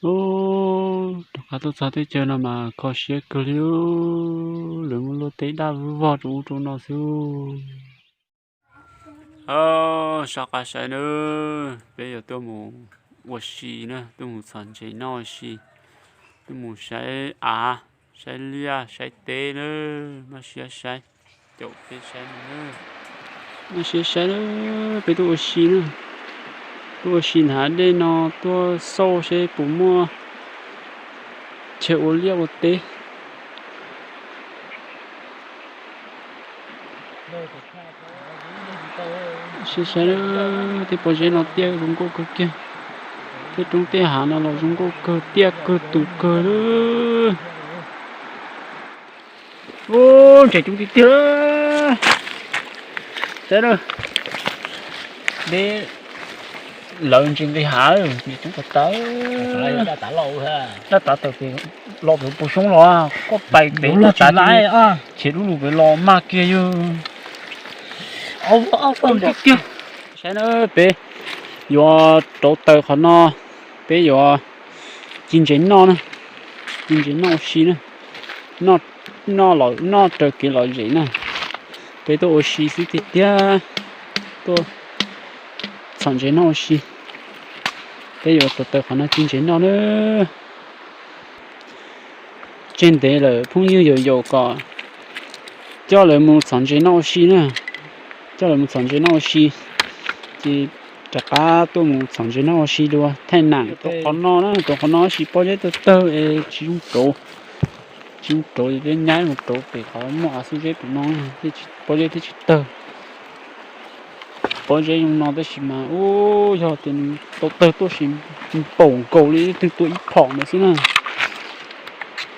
Ub, rov qab tuaj txog teb chaws no mas kho siab kawg li, lawv muaj luaj teb daj vog rau ub rau no xwb. Soj qab saib nawb, peb yuav tuaj mus ua si na, tuaj mus txhom ntses noj ua si, tuaj mus saib av, saib liaj saib teb na, maj siab saib, caum peb saib no na. Maj siab saib na, peb tuaj ua si na, tuaj ua si nrad dej no, tuaj xauj seb puas muaj chaw ua liaj ua teb. Saib saib, tej pob zeb no tiaj zoo nkauj kawg kiag. Tej roob tej hav no los zoo nkauj kawg, tiaj kawg tus kawg. Ub, ntses coob tiag tiag. Saib na, deb lawv ntses nqis hav, ntses coob tas tas. Daj tav tawm pem los pem puas xyoob los, koj pais pem daj tav, khiav dub lug pem los maj kiag yog. Coob tiag tiag. Saib na, peb yuav rauv taws qhov no, peb yuav ci ntses noj na, ci ntses noj ua si na, noj los noj raws kev lom zem na. Peb tuaj ua si xwb tiag tiag, tuaj txhom ntses noj ua si. Peb yuav rauv taws qhov no ci ntses noj na. Tseg ntev lawm phooj ywg yaum yaum kom coj lawv mus txhom ntses noj ua si na, coj lawv mus txhom ntses noj ua si, ces rov qab tuaj mus txhom ntses noj ua si dua thaij nam rau qhov no na, rau qhov no tab sis pob zeb tawg tawg es tsis zoo rauv, tsis zoo rauv es peb nyab mus rauv pem qhov muaj av xub zeb pem no, pob zeb thiaj tsis tawg. Pob zeb zoo no tab sis mas ub, yog tias nws tau tawg tuaj ces npaum nkaus li ib tug tua ib phom ntawd xwb na.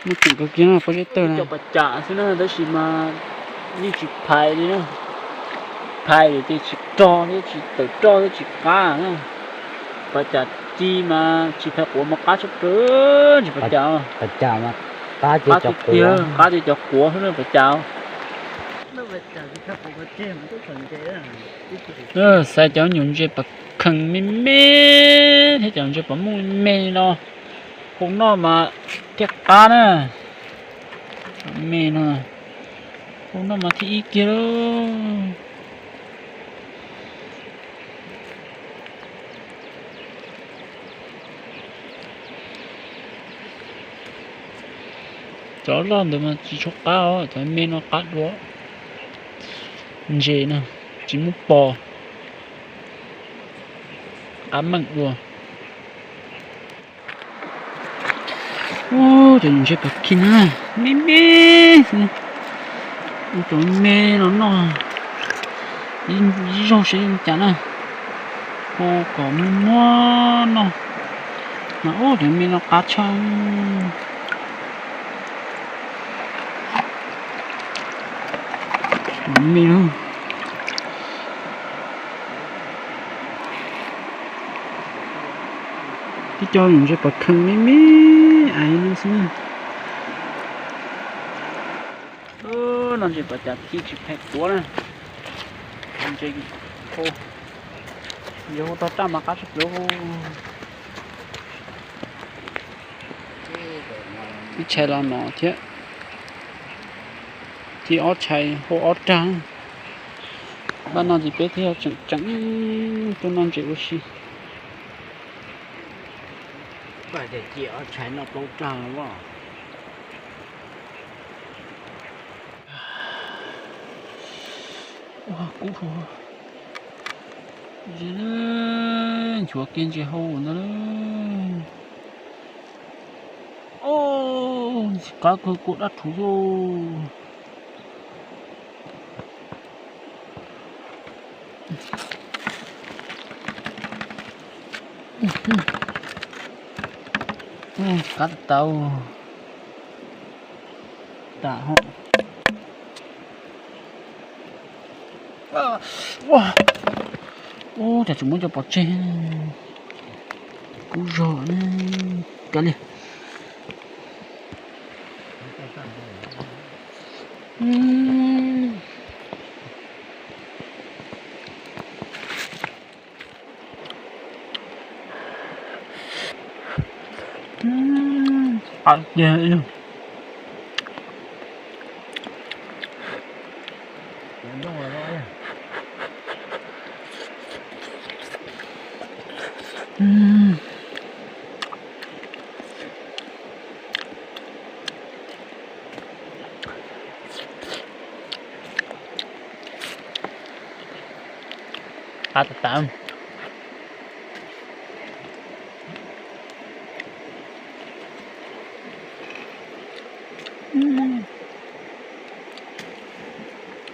Muaj ceem kawg kiag no pob zeb tawg na. Cov pas cas xwb na tab sis mas yeej tsis phais li na. Phais ces tsis rog thiab, tsis tawm roj thiab tsis qab na. Pas cas ci mas tsis phais quav mas qab tshaj plaws, tsis pas cas. Pas cas mas qab tiag tiag, qab tiag cov quav xwb na pas cas. Xaiv cov nyuam ntses pas khees me me thiab cov ntses pas muj me no, hau noj mas thiaj qab na. Me no, hau noj mas thiaj ib kiag lauj. Cov loj ntawd mas tsis tshua qab os, cov me no qab dua. Ntses no tsis muaj pos, qab meej dua. Ub, cov ntses pas khib na, me me xwb. Ub, cov me no noj ib zaug seb zoo cas na. Hau kom muag muag noj. Mas ub, cov me no qab tshaj. Me no. Tib co ntses pas khees me me ais no xwb na. No ntses pas cas ci tsis phais quav na. Ntses hau, yog hau tog raj mas qab tshaj plaws. Ib tshais los no thiab, ci ob tshais hau ob rag. Npaj no ces peb thiaj tseem tseem tuaj noj ntses ua si. Koj hais tias ci ob tshais noj plaub rag los. Ua kub, nchuav kiag ntses hau ntawd. Ntxim qab kawg, kua dab rhuv xwb. Qab tau tas ho. Ua, ua cas tseem muab cov pov tseg. Kub zog na, kav liam. Qab tiag. Qab tas tas.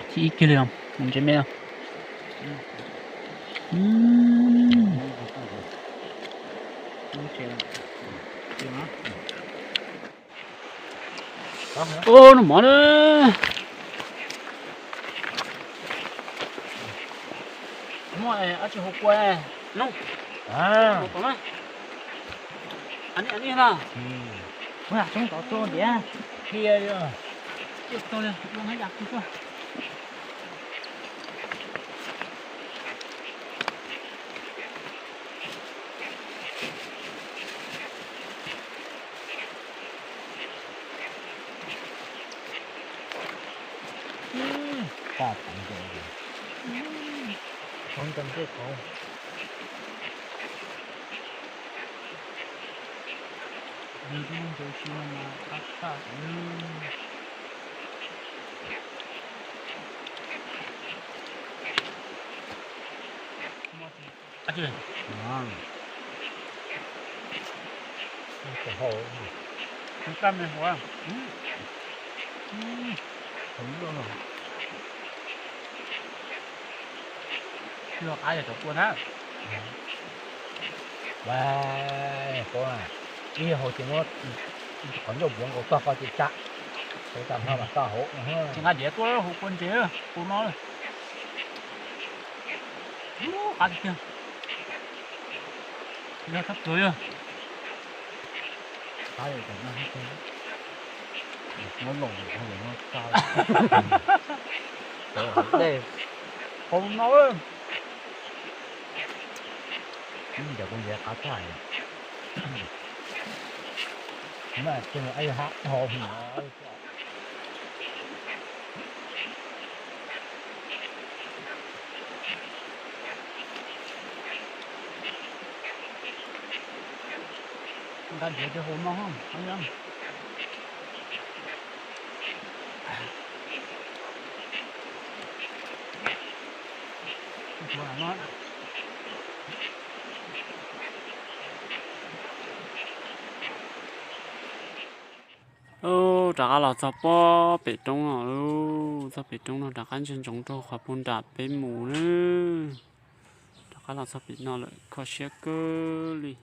Tsis ib kiag li os, ntse me. Ub, noj mov na. Muaj dab tsi hu kua no? Hu kua na. Aniv, aniv na. Ua tsob tod tuaj diam. Qhia li. Tsis tau li, ua hab yam kug tuaj. Taj tau ncaws, tau ncaws ncej tau. Nws muaj ncaws si no mas qab tshaj. Tab sis, tab me huv, qab yog cov kua na. Ib hauv ces muab qhov ncauj npuav nkaus tog koj ces tsa, tsa no mas tsa hauv. Tsis nqa diav tuaj, hu kua ntses, hu no. Qab tiag tiag. Yog txhob pluav yog. Qab yog cov no, no los no tsa. Dej, hau no. Cov kua ntses qab tshaj. Mas ces ib hab hau no. Nqa diav ces hu no. Rov qab los txog pob pem roob no lauj, txog pem roob no rov qab ntsia ntsoov rau qhov puag nram peb mus na. Rov qab los txog pem no lawm, kho siab kawg li.